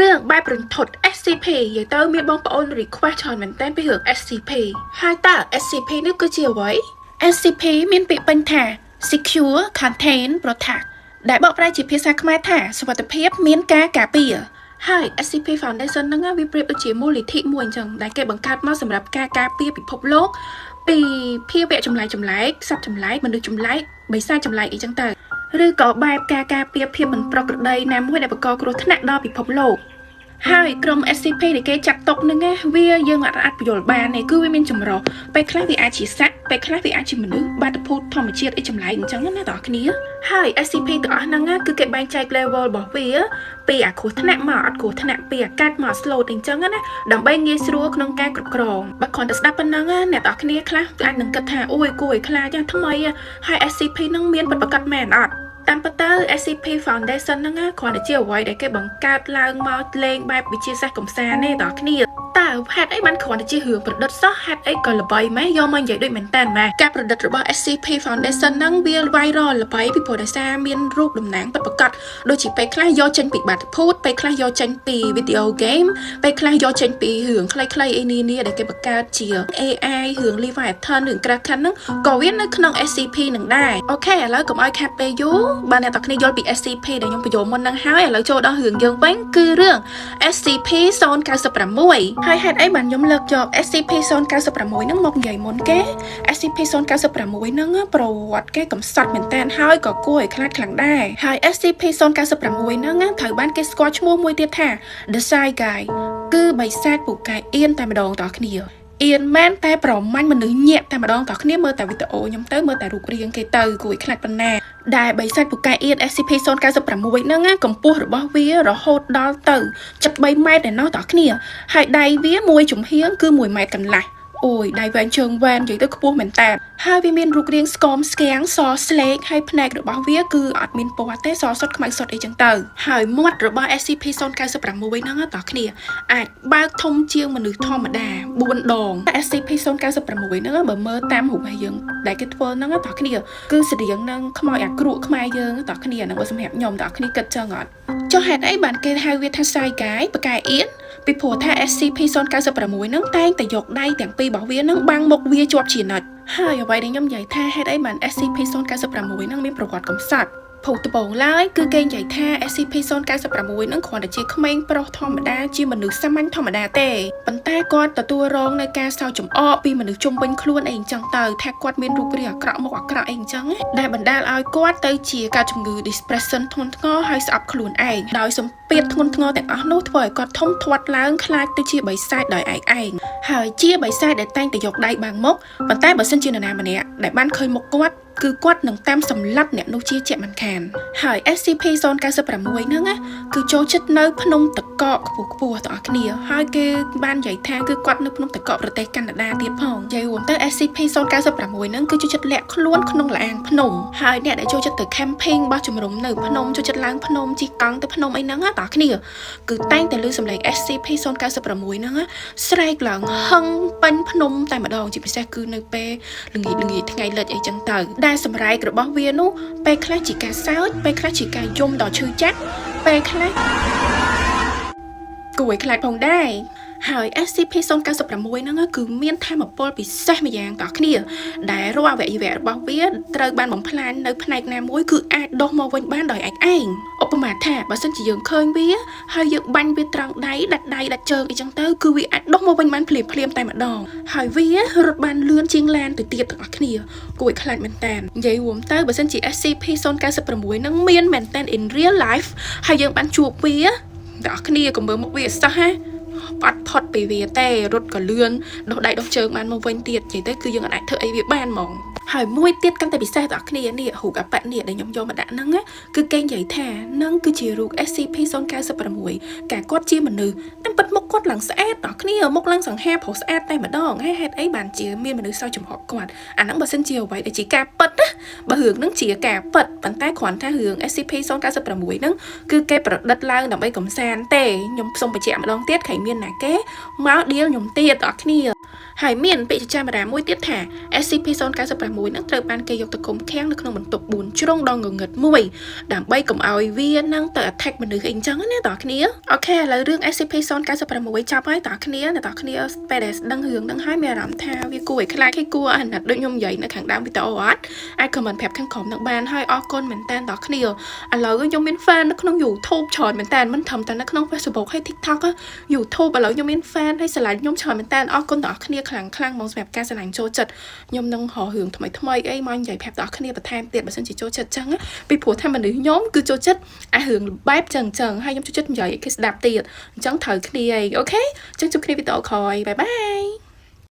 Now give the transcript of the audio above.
រឿងបែបរន្ធត់ SCP និយាយទៅមានបងប្អូន request ច្រើនមែនទែនពីរឿង SCP ហើយតើ SCP នេះគឺជាអ្វី SCP មានពាក្យពេញថា Secure Contain Protect ដែលបកប្រែជាភាសាខ្មែរថាសុវត្ថិភាពមានការការពារហើយ SCP Foundation ហ្នឹងវាប្រៀបដូចជាមូលនិធិមួយអញ្ចឹងដែលគេបង្កើតមកសម្រាប់ការការពារពិភពលោកពីភាវៈចម្លែកចម្លែកសត្វចម្លែកមនុស្សចម្លែកបិសាចចម្លែកអីចឹងទៅឬក៏បែបការការពារភាពមិនប្រក្រតីណាមួយដែលបង្កគ្រោះថ្នាក់ដល់ពិភពលោក ហើយក្រុម SCP ដែលគេចាត់ទុកហ្នឹងណាវាយើងអត់អាចពន្យល់បានទេគឺវាមានចម្រុះពេលខ្លះវាអាចជាសត្វពេលខ្លះវាអាចជាមនុស្សបាតុភូតធម្មជាតិអីចម្លែកអញ្ចឹងណាបងប្អូនហើយ SCP ទាំងអស់ហ្នឹងណាគឺគេបែងចែក level របស់វាពីអាគ្រោះថ្នាក់មកអត់គ្រោះថ្នាក់ពីអាកាត់មក slow ទៅអញ្ចឹងណាដើម្បីងាយស្រួលក្នុងការគ្រប់គ្រងបើគ្រាន់តែស្ដាប់ប៉ុណ្ណឹងណាអ្នកទាំងអស់គ្នាខ្លះអាចនឹងគិតថាអូយគួរឲ្យខ្លាចថ្មីហើយ SCP ហ្នឹងមានពិតប្រាកដមែនអត់តាមពិតទៅ SCP Foundation ហ្នឹងណាគ្រាន់តែជាអ្វីដែលគេបង្កើតឡើងមកលេងបែបវិទ្យាសាស្ត្រកំសាន្តទេតើគ្នាតើហេតុអីបានគ្រាន់តែជារឿងប្រឌិតសោះហេតុអីក៏ល្បីម៉េះយកមកនិយាយដូចមែនតើម៉េះការប្រឌិតរបស់ SCP Foundation ហ្នឹងវា viral ល្បីពីព្រោះដោយសារមានរូបតំណាងពិតប្រាកដដូចជាពេលខ្លះយកចេញពីបាតុភូតពេលខ្លះយកចេញពី video game ពេលខ្លះយកចេញពីរឿងខ្លីៗអីនានាដែលគេបង្កើតជា AI រឿង Leviathan រឿង Kraken ហ្នឹងក៏វានៅក្នុង SCP នឹងដែរ OK ឥឡូវកុំឲ្យខាត់ពេលយូរបើអ្នកទាំងគ្នាយល់ពី SCP ដែលខ្ញុំពន្យល់មុនហ្នឹងហើយឥឡូវចូលដល់រឿងយើងវិញគឺរឿង SCP 096ហើយហេតុអីបានខ្ញុំលើកយក SCP 096ហ្នឹងមកនិយាយមុនគេ SCP 096ហ្នឹងប្រវត្តិគេកំសត់មែនតើហើយក៏គួរឲ្យខ្លាចខ្លាំងដែរហើយ SCP 096ហ្នឹងត្រូវបានគេស្គាល់ឈ្មោះមួយទៀតថា The Shy Guy គឺបិសាចពូកែអៀនតែម្ដងតោះគ្នាអៀនមែនតែប្រមាញ់មនុស្សញាក់តែម្ដងតោះគ្នាមើលតែវីដេអូខ្ញុំទៅមើលតែរូបរាងគេទៅគួរឲ្យខ្លាចប៉ុណ្ណាដែលបិសាចពូកែអៀន SCP 096ហ្នឹងណាកម្ពស់របស់វារហូតដល់ទៅ73ម៉ែត្រឯណោះតោះគ្នាហើយដៃវាមួយចំហៀងគឺ1ម៉ែត្រកន្លះអូយដៃវែងជើងវែងនិយាយទៅខ្ពស់មែនតើហើយវាមានរូបរាងស្គមស្គាំងសស្លេកហើយភ្នែករបស់វាគឺអត់មានពណ៌ទេសសុទ្ធខ្មៅសុទ្ធអីចឹងទៅហើយមាត់របស់ SCP 096ហ្នឹងតោះគ្នាអាចបើកធំជាងមនុស្សធម្មតា4ដង SCP 096ហ្នឹងបើមើលតាមរូបឲ្យយើងដែលគេធ្វើហ្នឹងតោះគ្នាគឺស្តៀងនឹងខ្មោចអាគ្រក់ខ្មែរយើងតោះគ្នាហ្នឹងបើសម្រាប់ខ្ញុំតោះគ្នាគិតចឹងអត់ចុះហេតុអីបានគេហៅវាថាShy Guy ពូកែអៀនពីព្រោះថា SCP 096ហ្នឹងតែងតែយកដៃទាំងពីររបស់វាហ្នឹងបាំងមុខវាជាប់ជានិច្ចហើយអ្វីដែលខ្ញុំនិយាយថាហេតុអីបាន SCP 096ហ្នឹងមានប្រវត្តិកំសត់ភូតដំបូងឡើយគឺគេនិយាយថា SCP 096ហ្នឹងគ្រាន់តែជាក្មេងប្រុសធម្មតាជាមនុស្សសាមញ្ញធម្មតាទេប៉ុន្តែគាត់ទទួលរងនៅការសើចចំអកពីមនុស្សជុំវិញខ្លួនអីអញ្ចឹងទៅថាគាត់មានរូបរាងអាក្រក់មុខអាក្រក់អីអញ្ចឹងដែលបណ្ដាលឲ្យគាត់ទៅជាកើតជំងឺ depression ធ្ងន់ធ្ងរហើយស្អប់ខ្លួនឯងដោយសម្ពាធធ្ងន់ធ្ងរទាំងអស់នោះធ្វើឲ្យគាត់ធំធាត់ឡើងខ្លាចទៅជាបិសាចដោយឯកឯងហើយជាបិសាចដែលតែងតែយកដៃបាំងមុខប៉ុន្តែបើសិនជានរណាម្នាក់ដែលបានឃើញមុខគាត់គឺគាត់នឹងតាមសម្លាប់អ្នកនោះជាជាក់មិនខានហើយ SCP 096ហ្នឹងណាគឺចូលចិត្តនៅភ្នំតកកខ្ពស់ខ្ពស់ទាំងអស់គ្នាហើយគេបាននិយាយថាគឺគាត់នៅភ្នំតកកប្រទេសកាណាដាទៀតផងនិយាយរួមទៅ SCP 096ហ្នឹងគឺចូលចិត្តលាក់ខ្លួនក្នុងល្អាងភ្នំហើយអ្នកដែលចូលចិត្តទៅ camping បោះជំរំនៅភ្នំចូលចិត្តឡើងភ្នំជិះកង់ទៅភ្នំអីហ្នឹងណាទាំងអស់គ្នាគឺតែងតែឮសំឡេង SCP 096ហ្នឹងស្រែកឡើងហឹងពេញភ្នំតែម្ដងជាពិសេសគឺនៅពេលល្ងាចល្ងាចថ្ងៃលិចអីចឹងទៅដែលសម្រែករបស់វានោះពេលខ្លះជាការសើចពេលខ្លះជាការយំដ៏ឈឺចាប់ពេលខ្លះគួរឲ្យខ្លាចផងដែរហើយ SCP 096ហ្នឹងគឺមានធម៌ពលពិសេសម្យ៉ាងតោះគ្នាដែលរាល់អវយវៈរបស់វាត្រូវបានបំផ្លាញនៅផ្នែកណាមួយគឺអាចដុះមកវិញបានដោយឯកឯងឧបមាថាបើសិនជាយើងឃើញវាហើយយើងបាញ់វាត្រង់ដៃដាច់ដៃដាច់ជើងអីចឹងទៅគឺវាអាចដុះមកវិញបានភ្លាមភ្លាមតែម្ដងហើយវារត់បានលឿនជាងឡានទៅទៀតទាំងអស់គ្នាគួរឲ្យខ្លាចមែនតើនិយាយរួមទៅបើសិនជា SCP 096ហ្នឹងមានមែនតើ in real life ហើយយើងបានជួបវាទាំងអស់គ្នាកុំមើលមុខវាសោះណាបាត់ផុតពីវាទេរត់ក៏លឿនដុសដៃដុសជើងបានមកវិញទៀតនិយាយទៅគឺយើងអាចធ្វើអីវាបានហ្មងហើយមួយទៀតកាន់តែពិសេសដល់គ្នានេះរូបអបៈនេះដែលខ្ញុំយកមកដាក់ហ្នឹងគឺគេនិយាយថានឹងគឺជារូប SCP 096កាគាត់ជាមនុស្សតាមពិតមុខគាត់ឡើងស្អាតដល់គ្នាមុខឡើងសង្ហាប្រុសស្អាតតែម្ដងហើយហេតុអីបានជាមានមនុស្សសើចចំហកគាត់អាហ្នឹងបើសិនជាអ្វីដែលជាការពិតណាបើរឿងហ្នឹងជាការពិតប៉ុន្តែគ្រាន់ថារឿង SCP 096ហ្នឹងគឺគេប្រឌិតឡើងដើម្បីកំសាន្តទេខ្ញុំសូមបញ្ជាក់ម្ដងទៀតក្រែងមានណាគេមកដៀលខ្ញុំទៀតដល់គ្នា ហើយមានពាក្យចចាមអារាមមួយទៀតថា SCP-096 នឹងត្រូវបានគេយកទៅឃុំឃាំងនៅក្នុងបន្ទប់4ជ្រុងដ៏ងងឹតមួយដើម្បីកុំឲ្យវានឹងទៅ attack មនុស្សអីចឹងណាតើគ្នា OK ឥឡូវរឿង SCP-096 ចប់ហើយតើគ្នាអ្នកតើគ្នាពេលដែលដឹងរឿងហ្នឹងហើយមានអារម្មណ៍ថាវាគួរឲ្យខ្លាចគេគួរអាណិតដូចខ្ញុំនិយាយនៅខាងដើមវីដេអូអត់អាច comment ប្រាប់ខាងក្រោមនឹងបានហើយអរគុណមែនតើតើគ្នាឥឡូវខ្ញុំមាន fan នៅក្នុង YouTube ច្រើនមែនតើមិនត្រឹមតែនៅក្នុង Facebook ហើយ TikTok YouTube ឥឡូវខ្ញុំមាន fan ហើយស្រឡាញ់ខ្ញុំច្រើនមែនតើអរគុណដល់អ្នកគ្នាខ្លាំងខ្លាំងហ្មងសម្រាប់ការស្រឡាញ់ចូលចិត្តខ្ញុំនឹងរករឿងថ្មីថ្មីអីមកនិយាយប្រាប់ដល់អ្នកគ្នាបន្ថែមទៀតបើសិនជាចូលចិត្តចឹងពីព្រោះថាមនុស្សខ្ញុំគឺចូលចិត្តអារឿងបែបចឹងចឹងហើយខ្ញុំចូលចិត្តនិយាយឲ្យគេស្ដាប់ទៀតអញ្ចឹងត្រូវគ្នាអី OK អញ្ចឹងជួបគ្នាវីដេអូក្រោយ bye bye.